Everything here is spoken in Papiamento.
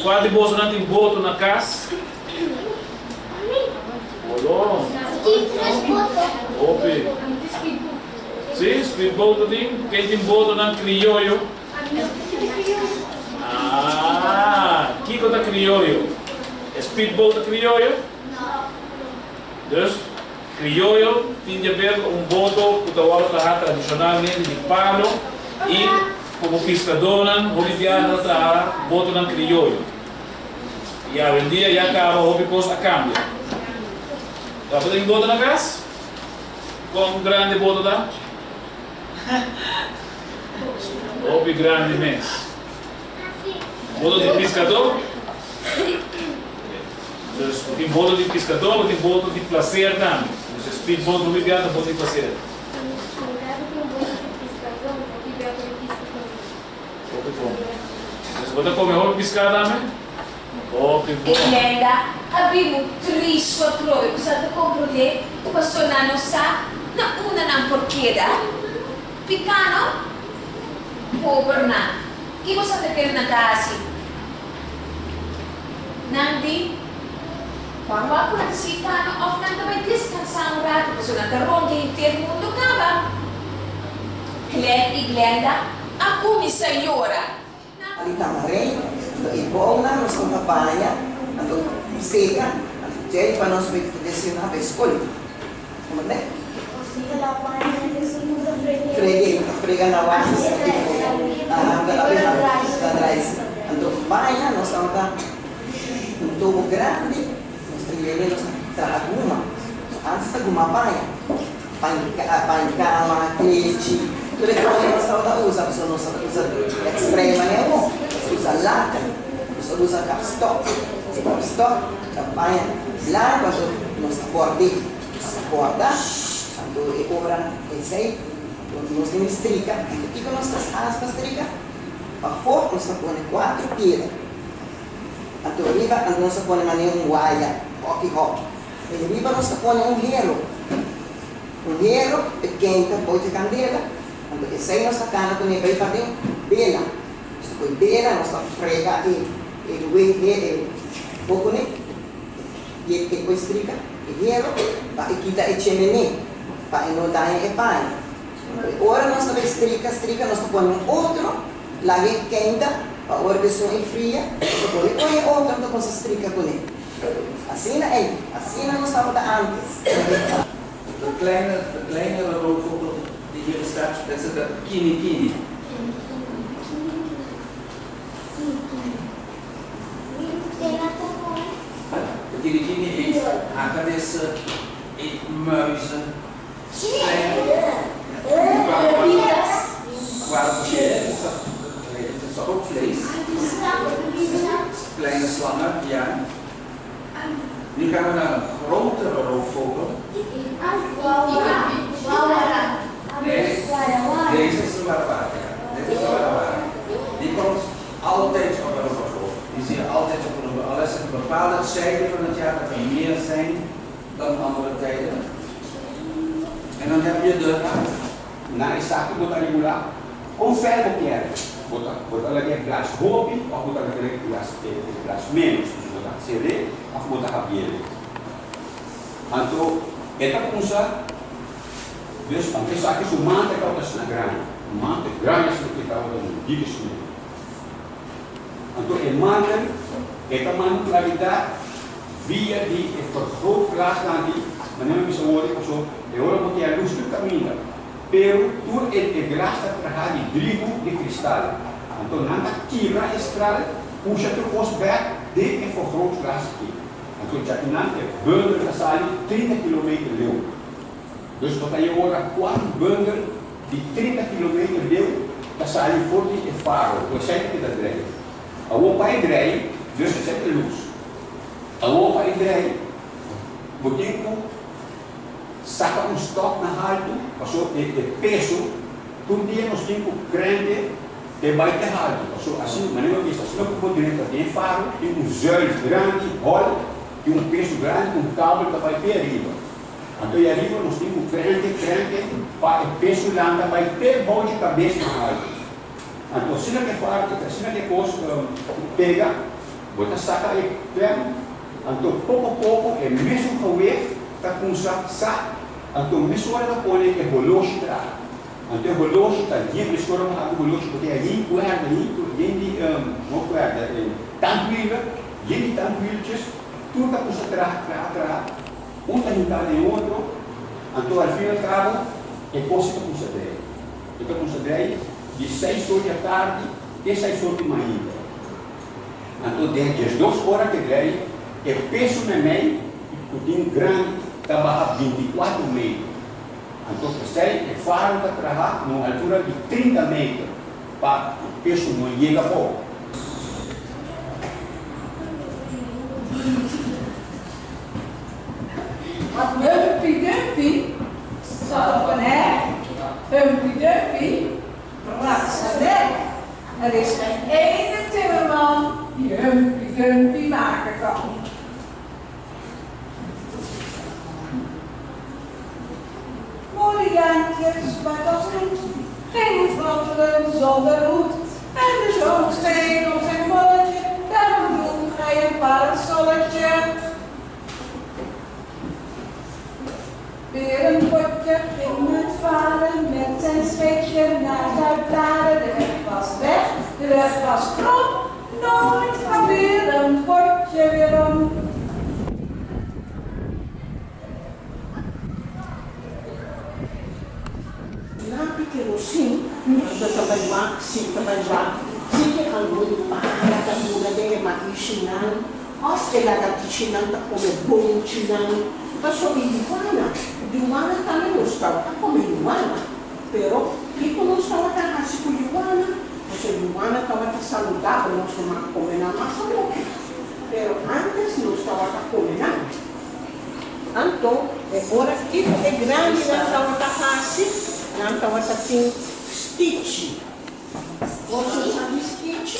Kua di bosonan tin boto na kas? Bolon. Hopi. Sí, speedboat ta tin. Ken tin botonan krioyo? Ah, kiko ta krioyo? E speedboat ta krioyo? Dus, krioyo tin di haber ku un boto ku ta wòrdu traha tradishonalmente di palo i komo piskadónan hopi biaha ta traha botonan krioyo. I awendia ya kaba hopi kos a kambia. Bo tin boto na kas? Kon grandi boto ta? Hopi grandi mes. Boto di piskadó? Dus bo tin boto di piskadó, bo tin boto di plaser tambe. Dus e speedboat hopi bia ta boto di plaser. Hopi bon. Dus bo ta kome hopi piská tambe? Hopi bon. E Glenda a bibu tristu atrobe ku sa ta komprondé ku paso nan no sa na unda nan por keda. Piká no? Pober nan. Kiko sa ta kere nan ta hasi? Nan di, Ban wak ku nan ta sigui kano òf nan ta bai deskansá un ratu paso nan ta rondia henter mundu kaba. Glen i Glenda a kuminsá yora. Di tamarei, anto e bounan nos tabata baña, anto seka, anto djei pa nos bai desayuná pa e skol. Comprende? Frege, ta frega na was tipo, aha, ta labe ta drai. Anto baña nos tabata un tubo grandi, nos ta yene, nos ta traha guma. Antes ta guma baña. Paña kama, klechi, tur e kos nos tabata usa, pasobra nos tabata usa spray manera bo, nos ta usa laka, nos ta usa kapstok, kapstok ta paña blanku anto nos ta bord'é, nos ta borda, anto e ora esei nos tin strika, anto kiko nos ta hasi pa strika? Pafó nos ta pone kuatro piedra, anto riba anto nos ta pone manera un waya, hoki hoki. E riba nos ta pone un hero, un hero e kenta bou dje kandela, anto esei nos ta kana kuné bai paden bela. Nos ta poi bela, nos ta frega e e we he e bo kuné, e e poi strika e hero pa e kita e chemené, pa e no daña e paña. Anto e ora nos ta bai strika strika nos ta pone un otro, laga e kenta, pa ora ku esun ei fria, nos ta pone poi e otro anto nos ta strika kuné. Asina ei, asina nos tabata antes. De kleine, de kleinere roofvogel die hier staat, dat is de kinikini. De kinikini eet hagedissen, eet muizen, kleine Het is toch ook vlees? Kleine slangen, ja. Nu gaan we naar een grotere roofvogel. Nee, deze is de warawara, ja. Dit is de warawara. Die komt altijd op Aruba voor. Die zie je altijd op Aruba. Al is het bepaalde tijden van het jaar dat er meer zijn dan andere tijden. En dan heb je de... Na esaki bo ta regulá kon fèr bo kier. Bo ta bo ta laga e glas hopi òf bo ta laga e glas e glas ménos. Dus bo ta ser'é òf bo ta habiel. Anto e ta kumsa dus anto esaki su manta tabata asina grandi. Un manta grandi asina ku e tabata un diki snoe. Anto e mantel e ta manda klaridat via di e vergrootglasnan aki, manera mi bisa worde paso e ora bo tin a lus tur kaminda, pero tur e e glas ta traha di drihu di kristal. Anto nan ta kibra e stral, pusha tur kos bek den e vergrootglas aki. Anto djakinan e bundel ta sali 30 kilometer leu. Dus bo ta e ora kuantu bundel di 30 kilometer leu ta sali for di e faro ku esei ta keda drei. Awor pa e drei, dus esei ta lus. Awor pa e drei, bo tin ku saka un stòk na haltu, paso e e peso, tur dia nos tin ku krente e bai te haltu, paso asin, manera bo bisa, asina ku bo drenta den e faro, tin un zuil grandi, hòl. Tin un peso grandi ku un kabel ta bai te ariba. Anto i ariba nos tin ku krenke, krenke pa e peso lanta bai te bou dje kabes mas alto. Anto asina ke far, asina ke kos pega, bo ta saka e klem, anto poko poko e mesun gewicht ta kumsa sak, anto mesora ta pone e holoshi traha. Anto e holoshi ta yen, mesora bo habi holoshi bo tin yen kuerda, yen yen di no kuerda, tandwielen, yen di tandwieltjes, tur ta kumsa traha, traha, traha, un ta hinká den otro, anto al fin al kabo e kos ta kumsa drei. E ta kumsa drei di seis or di atardi te seis or di mainta. Anto den 12 ora ke drei, e peso meimei ku tin grandi ta baha 24 meter. Anto p'esei e faro ta traha na un altura di 30 meter pa e peso no yega abou. Want Humpty Dumpty zat op een hek, Humpty Dumpty brak zijn nek. Er is geen ene timmerman die Humpty Dumpty maken kan. Moliaantje zwart als roet, ging wandelen zonder hoed. En de zon scheen op zijn bolletje, daarom droeg hij een parasolletje. Weer een potje ging het varen met zijn scheepje naar Zuid-Laren. De weg was recht, de weg was krom, nooit kwam weer een potje weer om. Lapi kerosin, nos ta bai wak, si ta bai wak, si ke algun para ta duna den e maishinan, òf e lagartishinan ta kome bonchinan. Pasobra yuana, yuana tambe nos tabata kome yuana, pero kiko nos tabata hasi ku yuana? Pasobra yuana tabata saludabel, nos no mag kome nan mas awoki, pero ántes nos tabata kome nan. Anto e ora kiko e grandinan tabata hasi? Nan tabata tin stichi. Boso sa di stichi?